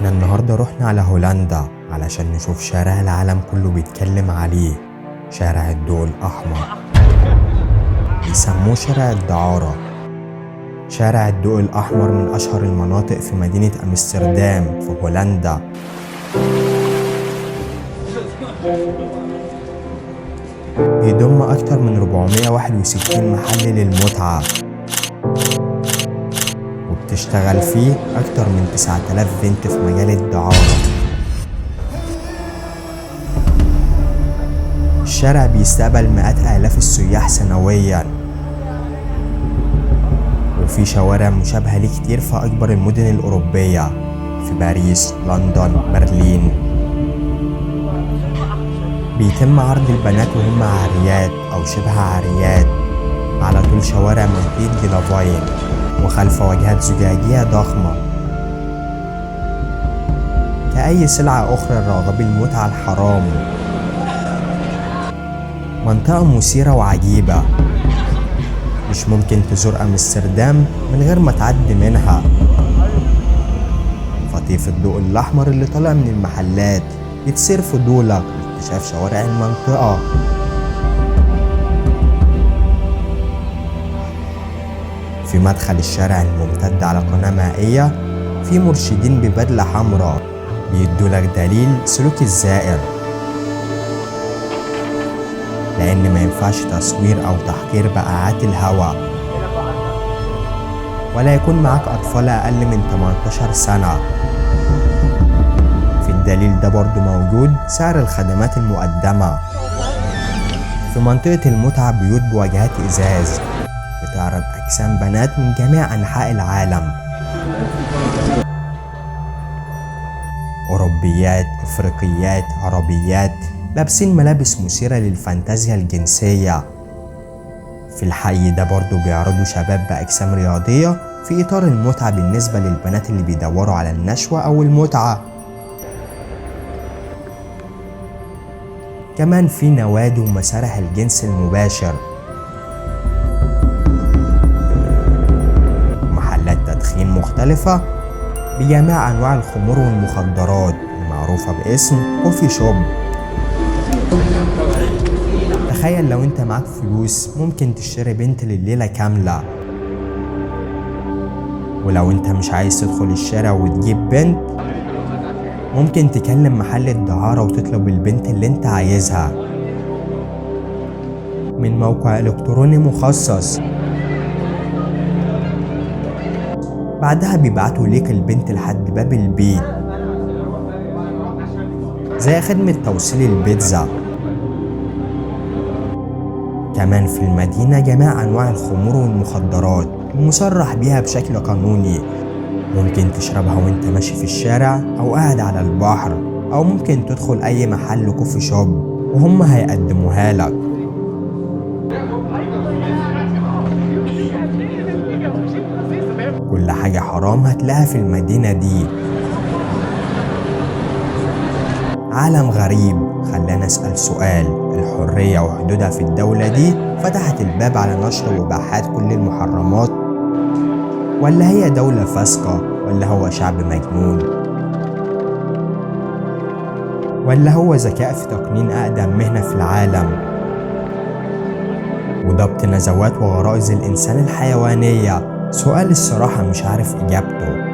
احنا النهاردة رحنا على هولندا علشان نشوف شارع العالم كله بيتكلم عليه، شارع الضوء الأحمر، بيسموه شارع الدعارة. شارع الضوء الأحمر من أشهر المناطق في مدينة أمستردام في هولندا. بيضم أكتر من 461 محل للمتعة، وبتشتغل فيه أكتر من 9000 بنت في مجال الدعارة. الشارع بيستقبل مئات آلاف السياح سنويا، وفي شوارع مشابهة ليه كتير في أكبر المدن الأوروبية، في باريس، لندن، برلين. بيتم عرض البنات وهم عاريات أو شبه عاريات على طول شوارع منطقة جلافاين، وخلف واجهات زجاجية ضخمة كأي سلعة أخرى لراغبي المتعة الحرام. منطقة مثيرة وعجيبة، مش ممكن تزور أمستردام من غير ما تعدي منها. فطيف الضوء الأحمر اللي طالع من المحلات يتصير فضولك لاكتشاف شوارع المنطقة. في مدخل الشارع الممتد على قناة مائية في مرشدين ببدلة حمراء بيدولك دليل سلوك الزائر، لأن ما ينفعش تصوير أو تحقير بقعات الهواء، ولا يكون معاك أطفال أقل من 18 سنة. في الدليل ده برضو موجود سعر الخدمات المقدمة. في منطقة المتعة بيوت بواجهات إزاز بتعرض أجسام بنات من جميع أنحاء العالم، أوروبيات، إفريقيات، عربيات، لابسين ملابس مثيرة للفانتازيا الجنسية. في الحي ده برضو بيعرضوا شباب بأجسام رياضية في إطار المتعة بالنسبة للبنات اللي بيدوروا على النشوة أو المتعة. كمان في نوادي ومسارح الجنس المباشر، ومحلات تدخين مختلفة بجميع أنواع الخمور والمخدرات المعروفة باسم كوفي شوب. تخيل لو انت معاك فلوس ممكن تشتري بنت لليلة كاملة، ولو انت مش عايز تدخل الشارع وتجيب بنت ممكن تكلم محل الدعارة وتطلب البنت اللي انت عايزها من موقع إلكتروني مخصص. بعدها بيبعتوا ليك البنت لحد باب البيت، زي خدمة توصيل البيتزا. كمان في المدينة جميع أنواع الخمور والمخدرات المصرح بيها بشكل قانوني، ممكن تشربها وانت ماشي في الشارع أو قاعد على البحر، أو ممكن تدخل أي محل كوفي شوب وهم هيقدموها لك. كل حاجة حرام هتلاقيها في المدينة دي. عالم غريب خلانا نسأل سؤال: الحرية وحدودها في الدولة دي فتحت الباب على نشر وإباحات كل المحرمات، ولا هي دولة فاسقة، ولا هو شعب مجنون، ولا هو ذكاء في تقنين أقدم مهنة في العالم وضبط نزوات وغرائز الإنسان الحيوانية؟ سؤال الصراحة مش عارف إجابته.